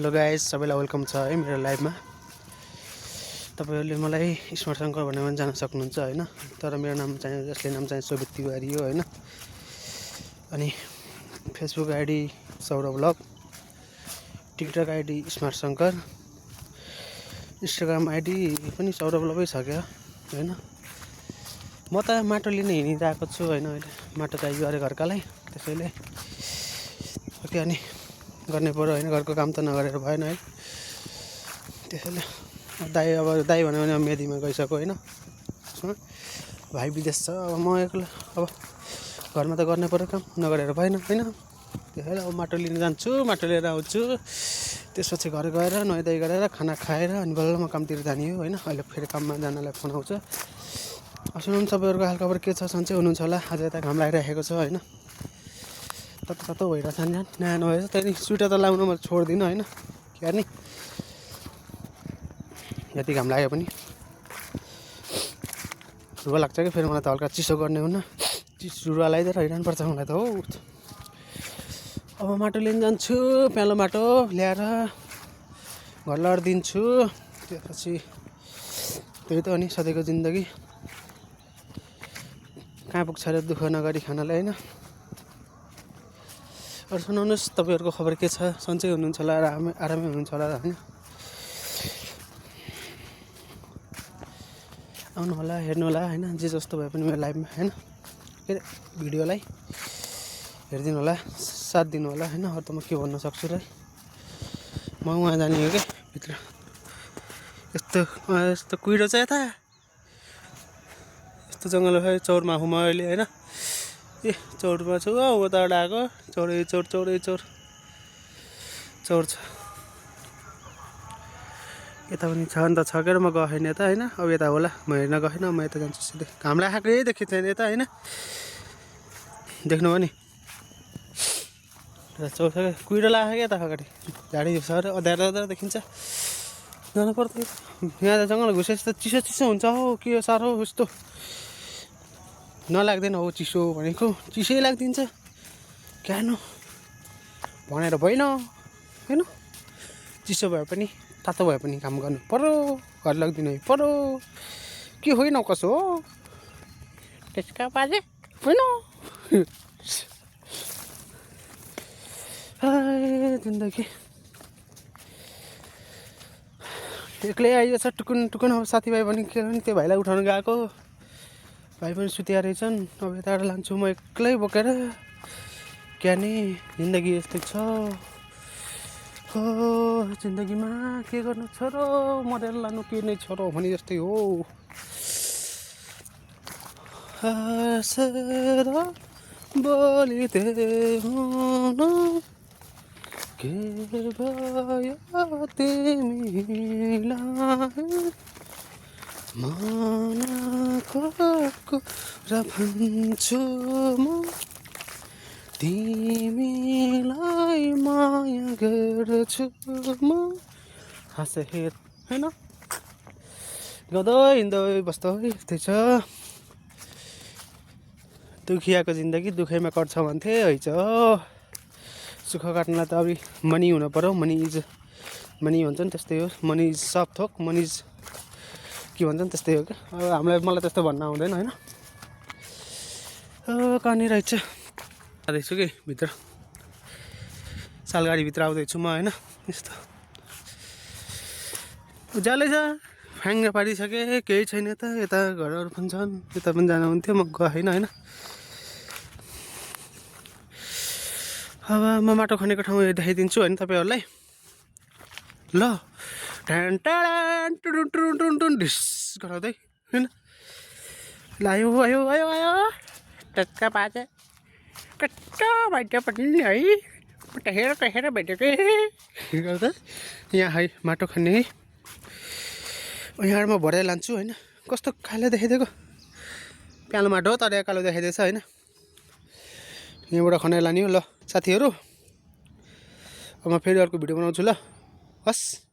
Hello guys, सबैलाई welcome छ है मेरो लाइभमा। तपाईहरुले मलाई स्मार्ट शंकर भनेर पनि जान्न सक्नुहुन्छ हैन। तर मेरो नाम चाहिँ जसले नाम चाहिँ शोभित तिवारी हो हैन। अनि Facebook ID Saurabh blog, TikTok ID smart Shankar, Instagram ID पनि सौरभ ब्लगै छ क्या हैन। म त माटो लिन हिँडिरहेको छु हैन। अहिले माटो चाहियो अरे घरकालाई, त्यसैले ओके अनि गर्ने पर्यो हैन। घरको काम त नगरेर भएन है। त्यसैले दाइ अब दाइ भन्यो भने मेदीमा गइसक्यो हैन। भाइ विदेश छ, अब म एक्लो अब घरमा त गर्ने पर्यो काम, नगरेर भएन हैन। त्यसैले अब माटो लिन जान्छु, माटो लिएर आउँछु। त्यसपछि घर गएर नुहाइधुवाइ गरेर खाना खाएर अनि बल्ल म कामतिर जाने हो हैन। अहिले फेरि काममा जानलाई फोन आउँछ। सुनौँ तपाईँहरुको हालखबर के छ, सन्चै हुनुहुन्छ होला। आज यता घाम लागिरहेको छ हैन। तातो भइरहेछ नि, न्यानो भएछ। त्यहाँदेखि स्वेटर त लाउनु म छोड्दिनँ हैन। क्या नि यति घाम लाग्यो पनि रुवा लाग्छ कि फेरि मलाई त हल्का चिसो गर्ने हुन्न। रुवा लगाइदिएर हिँड्नु पर्छ मलाई त हो। अब माटो लिन जान्छु, प्यालो माटो ल्याएर घर लडिदिन्छु। त्यसपछि त्यही त हो नि सधैँको जिन्दगी। कहाँ पुग्छ र दुःख नगरी खानालाई हैन। अरू सुनाउनुहोस्, तपाईँहरुको खबर के छ, सन्चै हुनुहुन्छ होला, आरामै हुनुहुन्छ होला हैन। आउनु होला, हेर्नु होला हैन। जे जस्तो भए पनि मेरो लाइभमा हैन, के भिडियोलाई हेरिदिनु होला, साथ दिनु होला हैन। अरू त म के भन्न सक्छु र। म उहाँ जाने हो क्या भित्र। यस्तो कुहिरो छ यता, यस्तो जङ्गल भयो चौरमा हुँ म अहिले हैन। ए चौरमा छु हौ, उताबाट आएको चौर छ। यता पनि छ नि त, छ के म गएन यता हैन। अब यता होला, म हेर्न गएन, म यता जान्छु सिधै। घाम लागेको यही देखिन्छ नि यता हैन। देख्नुभयो नि चौर छ क्या, कुहिरो लाग्यो क्या यता अगाडि। झाडी सर अँध्यारो देखिन्छ। जानु पर्दैन यहाँ त, जङ्गल घुसेपछि त चिसो हुन्छ हौ। के हो साह्रो यस्तो नलाग्दैन हो चिसो भनेको, चिसै लाग्दिन्छ क्यानो भनेर भएन हैन। चिसो भए पनि तातो भए पनि काम गर्नु पर्यो, घर लाग्दिनै पर्यो। के होइन कसो हो त्यसका बाजे होइन। जिन्दगी एक्लै आइएछ टुकुन। अब साथीभाइ पनि के भने त्यो भाइलाई उठाउनु गएको, भाइ पनि सुतिया रहेछन्। अब यताबाट लान्छु म एक्लै बोकेर। क्या नि जिन्दगी यस्तै छ हो। जिन्दगीमा के गर्नु छ र, मरेर लानु के नै छ र भने जस्तै हो। बोलिते हुन के भयो तिमीलाई, मनको कुरा भन्छु म तिमीलाई माया गर्छु म। हाँसे हेर हैन, गाउँदै हिँड्दै बस्दै यस्तै छ। दुखियाको जिन्दगी दुखैमा कट्छ भन्थे है छ। सुख काट्नलाई त अब मनी हुनु पर्यो। मनी भन्छ नि त्यस्तै हो। मनी इज सब थोक, मनी इज के भन्छ नि त्यस्तै हो क्या। अब मलाई त्यस्तो भन्न आउँदैन हैन। कहाँनिर रहेछ जाँदैछु कि भित्र, सालगाडीभित्र आउँदैछु म हैन। यस्तो उज्यालै छ, फ्याङ्ग पारिसके, केही छैन यता घरहरू पनि छन्। यता पनि जानु हुन्थ्यो, म गएन हैन। अब म माटो खनेको ठाउँ देखाइदिन्छु होइन तपाईँहरूलाई। ल ट्यान ट्यान टुडुन टुडुन टुडुन टुडुन ढिस गराउँदै हैन। ल आयो टक्का बाजे कस्तो भइदियो पनि है। हेर भइदियो के गर्दा यहाँ है माटो खन्ने है। यहाँ म भरेर लान्छु होइन। कस्तो कालो देखाइदिएको, प्यालो माटो हो तर कालो देखाइदिएछ होइन। यहाँबाट खनेर लाने हो। ल साथीहरू, अब म फेरि अर्को भिडियो बनाउँछु ल। हस्।